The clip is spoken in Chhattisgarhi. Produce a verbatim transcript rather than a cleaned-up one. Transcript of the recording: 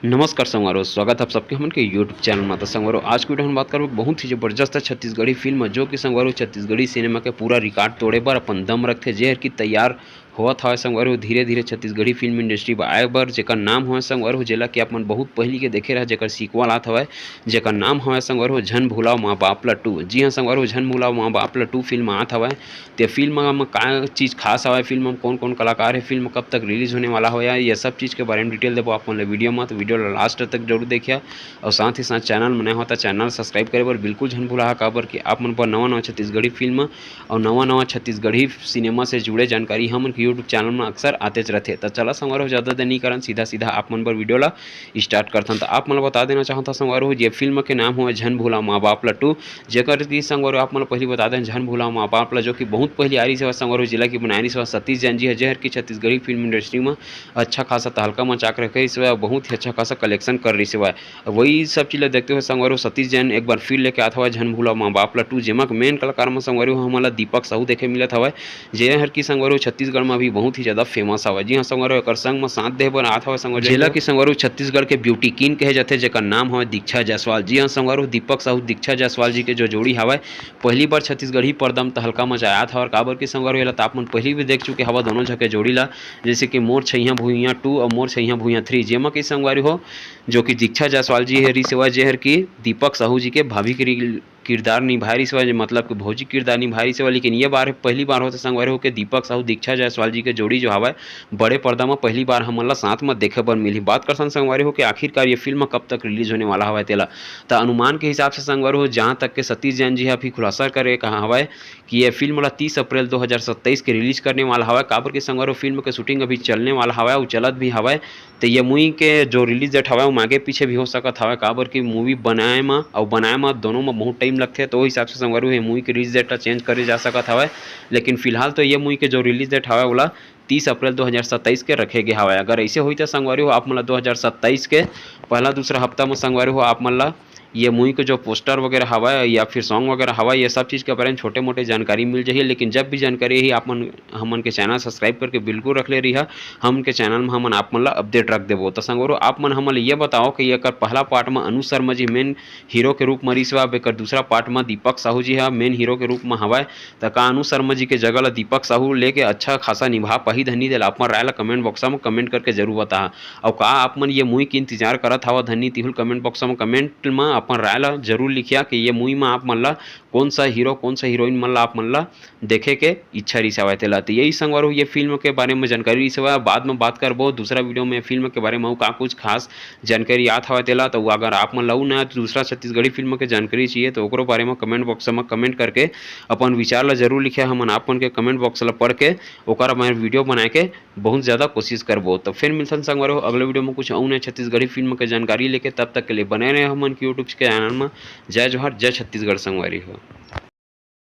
नमस्कार संगवारो, स्वागत है आप सबके हमन के YouTube चैनल में। तो संगवारो, आज के वीडियो हम बात करबो बहुत ही जबरदस्त छत्तीसगढ़ी फिल्म, जो कि संगवारो छत्तीसगढ़ी सिनेमा के पूरा रिकॉर्ड तोड़े बर अपन दम रखथे, जेहर की तैयार होवत हवय संगवारो धीरे धीरे छत्तीसगढ़ी फिल्म इंडस्ट्री बर आए बर, जेकर नाम हवय संगवारो, जेला कि आप मन बहुत पहिली के देखे रहा, जेकर सीक्वल आत हवय, जेकर नाम हवय संगवारो झन भूलाओ माँ बाप ला टू। जी हाँ संगवारो, झन भूलाओ माँ बाप ला टू फिल्म आत हवय। ते फिल्म में का चीज़ खास हवय, फिल्म में कौन कौन कलाकार है, फिल्म कब तक रिलीज होने वाला हवय, ये सब चीज़ के बारे में डिटेल देबो आप मन ला वीडियो में। तो वीडियो ला लास्ट तक जरूर देखिया और साथ ही साथ चैनल में नया हो तो चैनल सब्सक्राइब करे बर बिल्कुल झन भूला, काबर कि आप मन पर नवा नवा छत्तीसगढ़ी फिल्म और नवा नवा छत्तीसगढ़ी सिनेमा से जुड़े जानकारी हमन के YouTube चैनल में अक्सर आतेच रथे। तो चला संगवारो, ज़्यादा देर नहीं करन, सीधा सीधा आप मन बर वीडियो ला स्टार्ट करथन। तो आप मन ला बता देना चाहता संगवारो, ये फिल्म के नाम हवय झन भूला माँ बाप ला टू, जेकर की संगवारो आप मन ला पहली बता दें झन भूला माँ बाप ला, जो कि बहुत पहली आ रही सेवा संगवारो, जिला की बनाए रही सेवा सतीश जैन जी है, जेहर की छत्तीसगढ़ी फिल्म इंडस्ट्री में अच्छा खासा तहलका मचा के रखे रही सेवा, बहुत ही अच्छा खासा कलेक्शन कर रही सेवा। वही सब चीज ला देखते हुए संगवारो सतीश जैन एक बार फिर लेके आत हवय झन भूला माँ बाप ला टू, जेमा के मेन कलाकार में संगवारो हमन ला दीपक साहू देखे मिलत हवय, जेहर की संगवारो छत्तीसगढ़ में भी बहुत ही ज्यादा फेमस हवय। जी हाँ संगवारो, एकर संग में साथ दे बर आत हवय संगवारो, जेला की संगवारो छत्तीसगढ़ के ब्यूटी क्वीन कहे जाथे, जेकर नाम हवय दीक्षा जायसवाल। जी हाँ संगवारो, दीपक साहू दीक्षा जायसवाल जी के जो जोड़ी हवय, पहली बार छत्तीसगढ़ी पर्दा में तहलका मचाए आत हवय, काबर की संगवारो एला त आप मन पहली भी देख चुके हवा दोनों झके जोड़ी ला, जैसे कि मोर छैया भुइयां टू और मोर छैया भुइयां थ्री, जेमा की संगवारी हो जो कि दीक्षा जायसवाल जी हरी सेवा, जेहर की दीपक साहू जी के भाभी के रि-, किरदार निभाए रही सेवा, मतलब कि भौजी किरदार निभाए रही सेवा। लेकिन ये बार पहली बार होते संगवारी हो के दीपक साहू दीक्षा जायसवाल जी के जोड़ी जो हवय बड़े पर्दा में पहली बार हमन ला साथ में देखे बर मिलही। बात करसन संगवारी हो के आखिरकार ये फिल्म कब तक रिलीज होने वाला हवय तेला, त अनुमान के हिसाब से संगवारी हो जहाँ तक के सतीश जैन जी ह अभी खुलासा करे कहा हवय कि ये फिल्म ला तीस अप्रैल दो हज़ार सत्ताईस के रिलीज करने वाला हवय, काबर के संगवारी हो फिल्म के शूटिंग अभी चलने वाला हवय अउ चलत भी हवय। तो ये मूवी के जो रिलीज डेट हवय वो आगे पीछे भी हो सकत हवय, काबर कि मूवी बनाए म अउ बनाए म दोनों म बहुत टाइम लगथे, तो ओ हिसाब से संगवारी हो ये मूवी के रिलीज डेट ला चेंज करे जा सकत हवय। लेकिन फिलहाल तो ये मूवी के जो रिलीज डेट हवय ओला तीस अप्रैल दो हज़ार सत्ताईस के रखे गे हवय। अगर ऐसे होई तो संगवारी हो आप मन ला दो हज़ार सत्ताईस के पहला दूसरा हफ्ता में संगवारी हो आप मन ला ये मूवी के जो पोस्टर वगैरह हवय या फिर सॉन्ग वगैरह हवय, ये सब चीज़ के बारे में छोटे मोटे जानकारी मिल जाही। लेकिन जब भी जानकारी ही आप मन हमन के चैनल सब्सक्राइब करके बिल्कुल रख ले रही है, हमन के चैनल में हमन आप मन ला अपडेट रख देबो। तो संगवारी हो आप मन हमन ला ये बताओ कि एकर पहला पार्ट में अनु शर्मा जी मेन हीरो के रूप में रिहिस हवय, अब एकर दूसरा पार्ट में दीपक साहू जी ह मेन हीरो के रूप में हवय, त का अनु शर्मा जी के जगह ला दीपक साहू लेके अच्छा खासा निभा पाही धनी, तेला अपन राय ला कमेंट बॉक्स में कमेंट करके जरूर बताहा। अउ का आप मन ये मूवी के इंतजार करत हवा धनी, तिहुल कमेंट बॉक्स में कमेंट में अपन राय ला जरूर लिखिया कि ये मूवी में आप मन ला कौन सा हीरो कौन सा हीरोइन मन ला आप मन ला देखे के इच्छा रिहिस हवय तेला। तो यही संगवारी हो ये फिल्म के बारे में जानकारी रिहिस हवय। बाद में बात करबो दूसरा वीडियो में फिल्म के बारे में अउ का कुछ खास जानकारी आत हवय तेला। तो अगर आप मन ला अउ नया दूसरा छत्तीसगढ़ी फिल्म के जानकारी चाहिए तो ओकरो बारे में कमेंट बॉक्स में कमेंट करके अपन विचार ला जरूर लिखे। हमन आप मन के कमेंट बॉक्स ला पढ़ के ओकर मैं वीडियो बनाए के बहुत ज़्यादा कोशिश करबो। तो फिर मिलथन संगवारी हो अगले वीडियो में कुछ अउ नया छत्तीसगढ़ी फिल्म के जानकारी लेके। तब तक के लिए बने रहे हमन के YouTube के चैनल में। जय जोहार, जय छत्तीसगढ़ संगवारी हो।